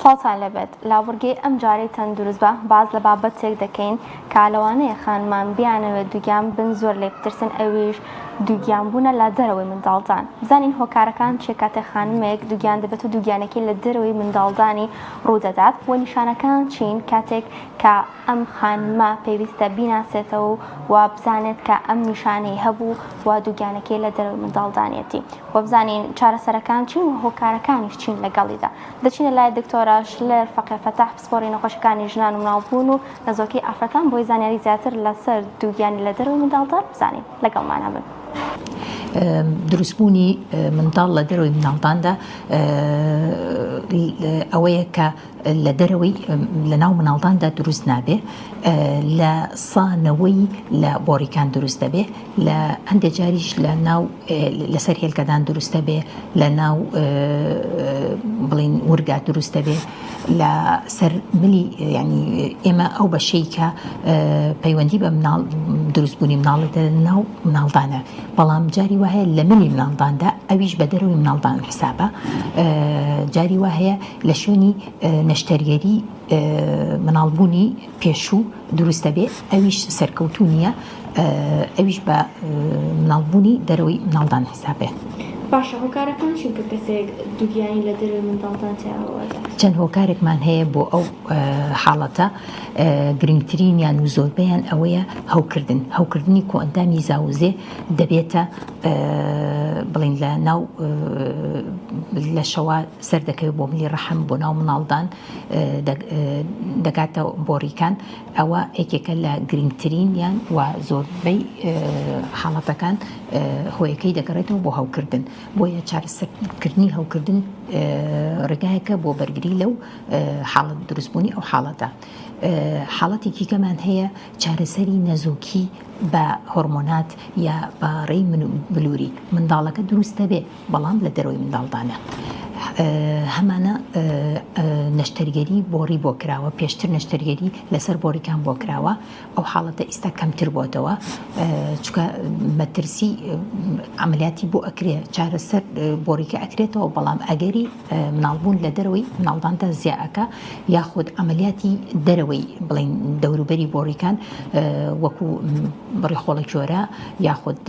سڵاوتان لێبێت لە بڕگەی ئەم جارەی تەندروست بە باس لە بابەتێک دەکەین کە لەوانەیە خانمان بیانەوێت دووگیان بن زۆر لێ بترسن ئەویش دووگیان بوونە لە دەرەوەی منداڵدان بزانین هۆکارەکان چیە کاتێک خانمێک دووگیان دەبێت و دووگیانەکەی لە دەرەوەی منداڵدانی ڕوودەدات و نیشانەکان چین کاتێک کە ئەم خانمە پێویستە بیناسێتەوە و بزانێت کە ئەم نیشانەی هەبوو و دووگیانەکەی لە دەرەوەی منداڵدانیەتی و بزانین چارەسەرەکان چین و هۆکارەکانیش چین لەگەڵیدا. دەچینە لای دکتۆرە شلێر فەقێ فەتاح پسپۆڕی نەخۆشیەکانی ژنان و مناڵبوون و نەزۆکی ئافرەتان بۆی زانیاری زیاتر لەسەر دووگیانی لە دەرەوەی منداڵدان بزانین. لەگەڵمانە بن. دروستبوونی منداڵ لە دەرەوەی منداڵداندا ئەوەیە کە لە دەرەوەی لە ناو مناڵداندا دروست نابێ لە سانەوەی لە بۆڕیکان دروست دەبێ لە هەندێک جاریش لە ناو لەسەر هێلکەدان دروست دەبێ لە ناو بڵین ورگا دروست دەبێ لە سەر ملی ینی ئێمە ئەو بەشەی کە پەیوەندی بە مناڵ دروستبوونی مناڵی لە ناو مناڵدانە بەڵام جاری وا هەیە لە ملی مناڵداندا ئەویش بە دەرەوەی مناڵدان حسابە جاری وا هەیە لە شوێنی نەشتەرگەری مناڵبوونی پێشوو دروست دەبێ ئەویش سەرکەوتوو نییە ئەویش بە مناڵبوونی دەرەوەی مناڵدان حسابێ. باشە هۆکارەکان چین کە کەسێک دووگیانی لە دەرەوەی منداڵدان تیا ڕووئەدات؟ چەند هۆکارێکمان هەیە بۆ ئەو حاڵەتە گرنگترینیان و زۆربەیان ئەوەیە هەوکردن هەوکردنی کۆئەندامی زاوزێ دەبێتە بڵین لە ناو لەشەوە سەردەکەوێت بۆ ملی ڕەحم بۆ ناو مناڵدان دەگاتە بۆڕیکان ئەوە یەکێکە لە گرنگترینیان و زۆربەی حاڵەتەکان هۆیەکەی دەگەڕێتەوە بۆ هەوکردن بۆیە چارەسەرکردنی هەوکردن ڕێگایەکە بۆ بەرگری لەو حاڵەت دروستبوونی ئەو حاڵەتە حاڵەتێکی کەمان هەیە چارەسەری نەزۆکی بە هۆرمۆنات یا بە ڕێی بلوری منداڵەکە دروست دەبێ بەڵام لە دەرەوەی منداڵدانە. هەمانە نەشتەرگەری بۆڕی بۆ کراوە پێشتر نەشتەرگەری لەسەر بۆڕیکان بۆ کراوە ئەو حاڵەتە ئیستا کەمتر بۆتەوە چکە مەترسی عملیاتی بۆ ئەکرێ چارەسەر بۆڕیکە ئەکرێتەوە بەڵام ئەگەری مناڵبوون لە دەرەوەی مناڵداندا زیائەکا یاخود عملیاتی دەرەوەی بڵین دەوروبەری بۆڕیکان وەکو ڕیخۆڵە کۆرە یاخود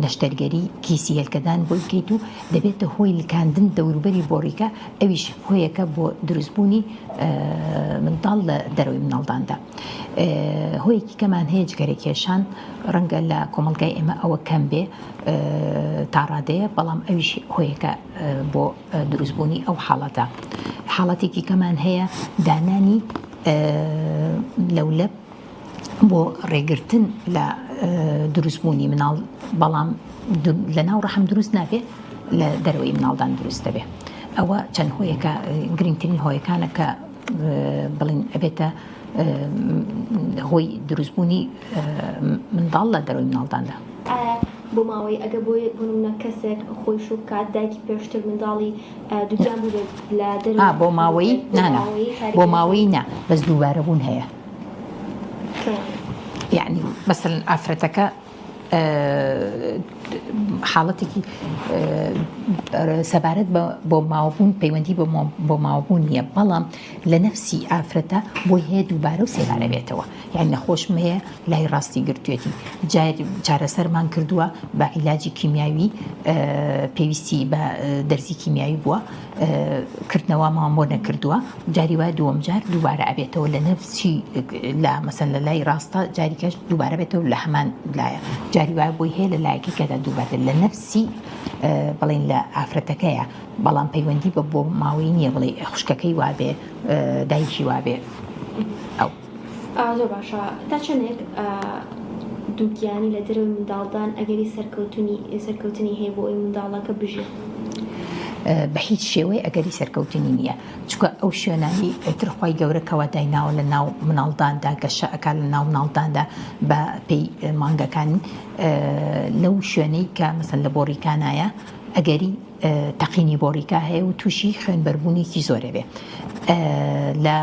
نەشتەرگەری کیسی هێلکەدان بۆی بکەیت و دەبێتە هۆی لکاندن دەوروبەری بۆڕیکە ئەویش هۆیەکە بۆ دروستبوونی منداڵ لە دەرەوەی مناڵداندا هۆیەکی کەمان هەیە جگەرە کێشان ڕەنگە لە کۆمەڵگای ئێمە ئەوە کەم بێ تا ڕادەیە بەڵام ئەویش هۆیەکە بۆ دروستبوونی ئەو حاڵەتە حاڵەتێکی کەمان هەیە دانانی لەولەب بۆ ڕێگرتن لە دروستبوونی مناڵ بەڵام لە ناو ڕەحم دروست نابێ لە دەرەوەی مناڵدان دروست دەبێ ئەوە چەند هۆیەکە گرنگترین هۆیەکانە کە بڵین ئەبێتە هۆی دروستبوونی منداڵ لە دەرەوەی مناڵداندا. ئایا بۆ ماوەی ئەگە بۆ بۆ نمونە کەسێک خۆی شوو بکات دایکی پێشتر منداڵی دووگیان بووبێت لە دەرەوەی بۆ ماوەی نا نا بۆ ماوەی نا بەس دووبارە بوون هەیە یعنی مەسەلەن ئافرەتەکە حاڵەتێکی سەبارەت بە بۆ ماوەبوون پەیوەندی بۆ ماوەبوون نییە بەڵام لە نەفسی ئافرەتە بۆی هەیە دووبارە و سێبارە بێتەوە یان نەخۆشم هەیە لای ڕاستی گرتوێتی چارەسەرمان کردووە بە عیلاجی کیمیاوی پێویستی بە دەرزی کیمیاوی بووە کردنەوەمان بۆ نەکردووە جاری وایە دووەم جار دووبارە ئەبێتەوە لە نەفسی لا مەسەن لە لای ڕاستە جاریکەش دووبارە بێتەوە لە هەمان لایە جاری وایە بۆی هەیە لە لایەکی کەدا دووبارە لە نەفسی بڵین لە ئافرەتەکەیە بەڵام پەیوەندی بە بۆ ماوەی نییە بڵێ خوشکەکەی وابێ دایکی وابێ ئەو زۆر باشە تا چەندێک دووگیانی لە دەرەوەی منداڵدان ئەگەری سەرکەوتنی سەرکەوتنی هەیە بۆ ئەوەی منداڵەکە بژێ؟ بە هیچ شێوەی ئەگەری سەرکەوتنی نییە چونکە ئەو شوێنانی تر خوای گەورە کەوا دایناوە لە ناو مناڵداندا گەشە ئەکات لە ناو مناڵداندا بە پێی مانگەکان لەو شوێنەی کە مەسەن لە بۆڕیکانایە ئەگەری تەقینی بۆڕیکا هەیە و تووشی خوێنبەربوونێکی زۆرە بێ لە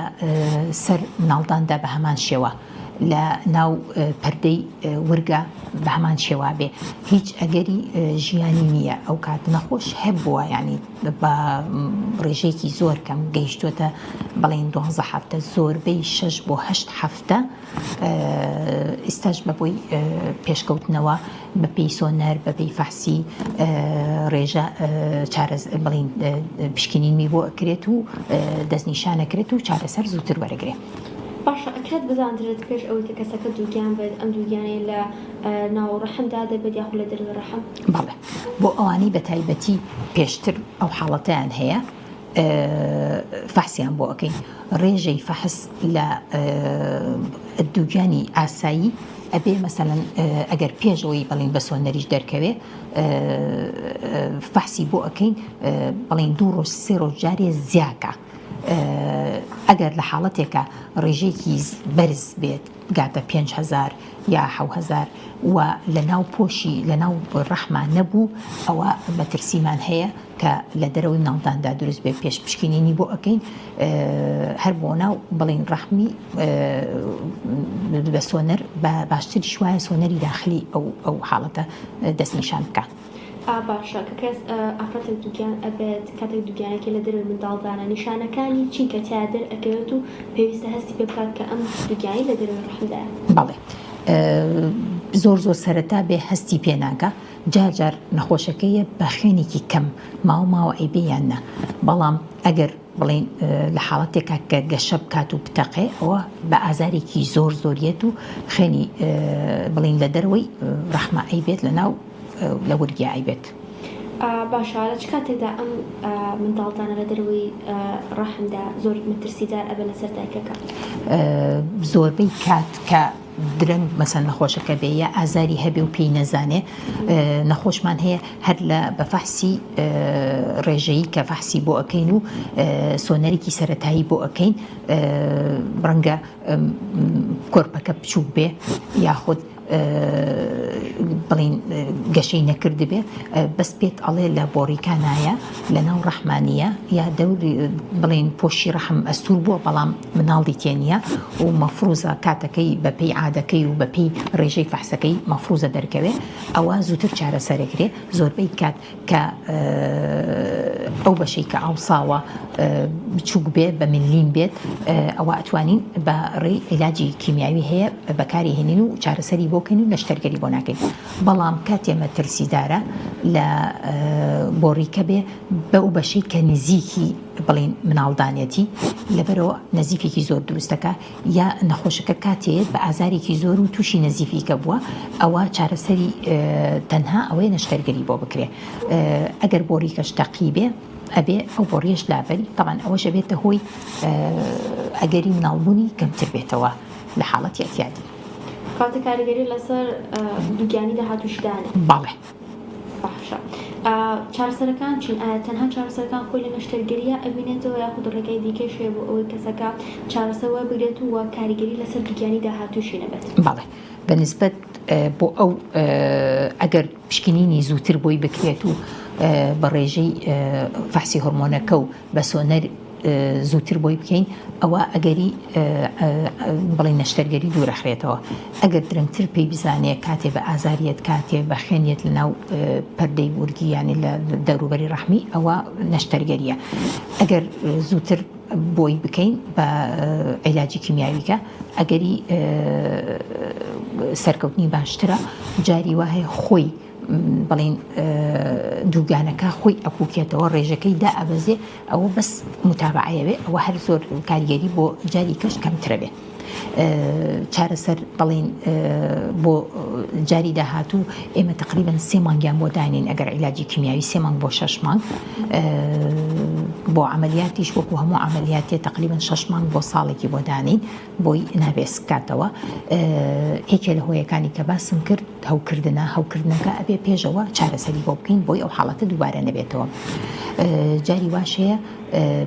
سەر مناڵداندا بە هەمان شێوە. لە ناو پەردەی ورگە بە هەمان شێوە بێ هیچ ئەگەری ژیانی نییە ئەو کات نەخۆش هەبووە یعنی بە ڕێژەیەکی زۆر کەم گەیشتووەتە بڵێن دوانزە هەفتە زۆربەی شەش بۆ هەشت هەفتە ئیستاش بە بۆی پێشکەوتنەوە بە پێی سۆنەر بە پێی فەحسی ڕێژە چارەس بڵین پشکنینی بۆ ئەکرێت و دەستنیشانەکرێت و چارەسەر زووتر وەرەگرێ. باشە ئەکرێت بزاندرێت پێش ئەوەی کە کەسەکە دووگیان بێت ئەم دووگیانەی لە ناو ڕەحمدا دەبێت یاخود لە دەرەوەی ڕەحم؟ بەڵێ بۆ ئەوانەی بە تایبەتی پێشتر ئەو حاڵەتەیان هەیە فەحسیان بۆ ئەکەین ڕێژەی فەحس لە دووگیانی ئاسایی ئەبێ مەسەلەن ئەگەر پێشەوەی بڵین بە سۆنەریش دەرکەوێ فەحسی بۆ ئەکەین بڵین دوو ڕۆژ سێ ڕۆژ جارێ زیاکە ئەگەر لە حاڵەتێکە ڕێژەیەکی بەرز بێت گاتە 5000 یا 7000 و لە ناو پۆشی لە ناو ڕەحما نەبوو ئەوە مەترسیمان هەیە کە لە دەرەوەی مناڵداندا دروست بێت پێش پشکینینی بۆ ئەکەین هەر بۆ ناو بڵین ڕەحمی بە سۆنەر بە باشتریش وایە سۆنەری داخلی ئەو ئەو حاڵەتە دەستنیشان بکە. ئا باشە کە کەس ئافرەتێک دووگیان ئەبێت کاتێک دووگیانەکەی لە دەرەوەی منداڵدانە نیشانەکانی چین کە تیا دەر ئەکەوێت و پێویستە هەستی پێ بکات کە ئەم دووگیانی لە دەرەوەی ڕەحمدایە؟ بەڵێ زۆر زۆر سەرەتا بێ هەستی پێ ناکا جار جار نەخۆشەکەیە بە خوێنێکی کەم ماوە ماوە ئەیبێ یان نا بەڵام ئەگەر بڵێین لە حاڵەتێکا کە گەشە بکات و بتەقێ ئەوە بە ئازارێکی زۆر زۆریەت و خوێنی بڵین لە دەرەوەی ڕەحمە ئەیبێت لە ناو لە ورگیا ئەیبێت. باشە لە چ کاتێکدا ئەم منداڵدانە لە دەرەوەی ڕەحمدا زۆر مەترسیدار ئەبێت لەسەر دایکەکە؟ زۆربەی کات کە درەنگ مەسەن نەخۆشەکە بێ یا ئازاری هەبێ و پێی نەزانێ نەخۆشمان هەیە هەر لە بە فەحسی ڕێژەیی کە فەحسی بۆ ئەکەین و سۆنەرێکی سەتایی بۆ ئەکەین ڕەنگە کۆرپەکە بچووک بێ یاخود بڵین گەشەی نەکردبێ بەس پێت ئەڵێ لە بۆڕیکانایە لە ناو ڕەحمانیە یا دەوری بڵین پۆشی ڕەحم ئەستور بووە بەڵام مناڵی تێ نییە و مەفروزە کاتەکەی بە پێی عادەکەی و بە پێی ڕێژەی فەحسەکەی مەفروزە دەرکەوێ ئەوە زووتر چارەسەرەکرێ زۆربەی کات کە ئەو بەشەی کە ئاوساوە بچووک بێ بە ملیم بێت ئەوە ئەتوانین بە ڕێی عیلاجی کیمیاوی هەیە بەکاری هێنین و چارەسەری بۆ کەین و نەشتەرگەری بۆ ناکەین بەڵام کاتێ مەترسیدارە لە بۆڕیکە بێ بەو بەشەی کە نزیکی بڵین مناڵدانێتی لەبەرەوە نەزیفێکی زۆر دروستەکە یا نەخۆشەکە کاتێ بە ئازارێکی زۆر و تووشی نەزیفیکە بووە ئەوە چارەسەری تەنها ئەوەیە نەشتەرگەری بۆ بکرێ ئەگەر بۆریکەش تەقی بێ ئەبێ ئەو بۆڕیەش لابەری تەبعەن ئەوەش ئەبێتە هۆی ئەگەری مناڵبوونی کەمتر بێتەوە لە حاڵەتی ئەتیادی. کەواتە کاریگەری لەسەر دووگیانی داهاتووش دانێ؟ بەڵێ. باشە چارەسەرەکان چین؟ ئایا تەنها چارەسەرەکان خۆی لە نەشتەرگەرییا ئەبینێتەوە یاخود ڕێگای دیکەش هەیە بۆ ئەوەی کەسەکە چارەسەر وەربگرێت و کاریگەری لەسەر دووگیانی داهاتووشی نەبێت؟ بەڵێ بە نسبەت بۆ ئەو ئەگەر پشکنینی زووتر بۆی بکرێت و بە ڕێژەی فەحسی هۆرمۆنەکە و بە سۆنەر زووتر بۆی بکەین ئەوە ئەگەری بڵێن نەشتەرگەری دوورەخرێتەوە ئەگەر درەنگتر پێی بزانێ کاتێ بە ئازاریەت کاتێ بە خوێنیەت لە ناو پەردەی ورگی یانی لە دەوروبەری ڕەحمی ئەوە نەشتەرگەریە ئەگەر زووتر بۆی بکەین بە عیلاجی کیمیاویکە ئەگەری سەرکەوتنی باشترە جاری وا هەیە خۆی بڵین دووگانەکە خۆی ئەپوکێتەوە ڕێژەکەی دا ئەبەزێ ئەوە بەس متابعەیەوێ ئەوە هەر زۆر کاریگەری بۆ جاری کەش کەمترە بێ. چارەسەر بڵین بۆ جاری داهاتوو ئێمە تقریبن سێ مانگیان بۆ دانین ئەگەر عیلاجی کیمیاوی سێ مانگ بۆ شەش مانگ بۆ عملیاتیش وەکو هەموو عملیاتێ تقریبن شەش مانگ بۆ ساڵێکی بۆ دانین بۆی نابێ سکاتەوە یەکێ لە هۆیەکانی کە باسم کرد هەوکردنە هەوکردنەکە ئەبێ پێشەوە چارەسەری بۆ بکەین بۆی ئەو حاڵەتە دووبارە نەبێتەوە جاری واش هەیە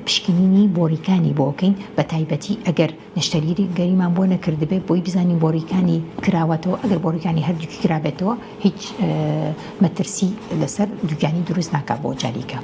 پشکنینی بۆریکانی بۆ بکەین بە تایبەتی ئەگەر نەشتەرگەری گەریمان بۆ نەکردبێ بۆی بزانین بۆریکانی کراوەتەوە ئەگەر بۆریکانی هەردووکی کرابێتەوە هیچ مەترسی لەسەر دووگیانی دروست ناکات بۆ جاریکە.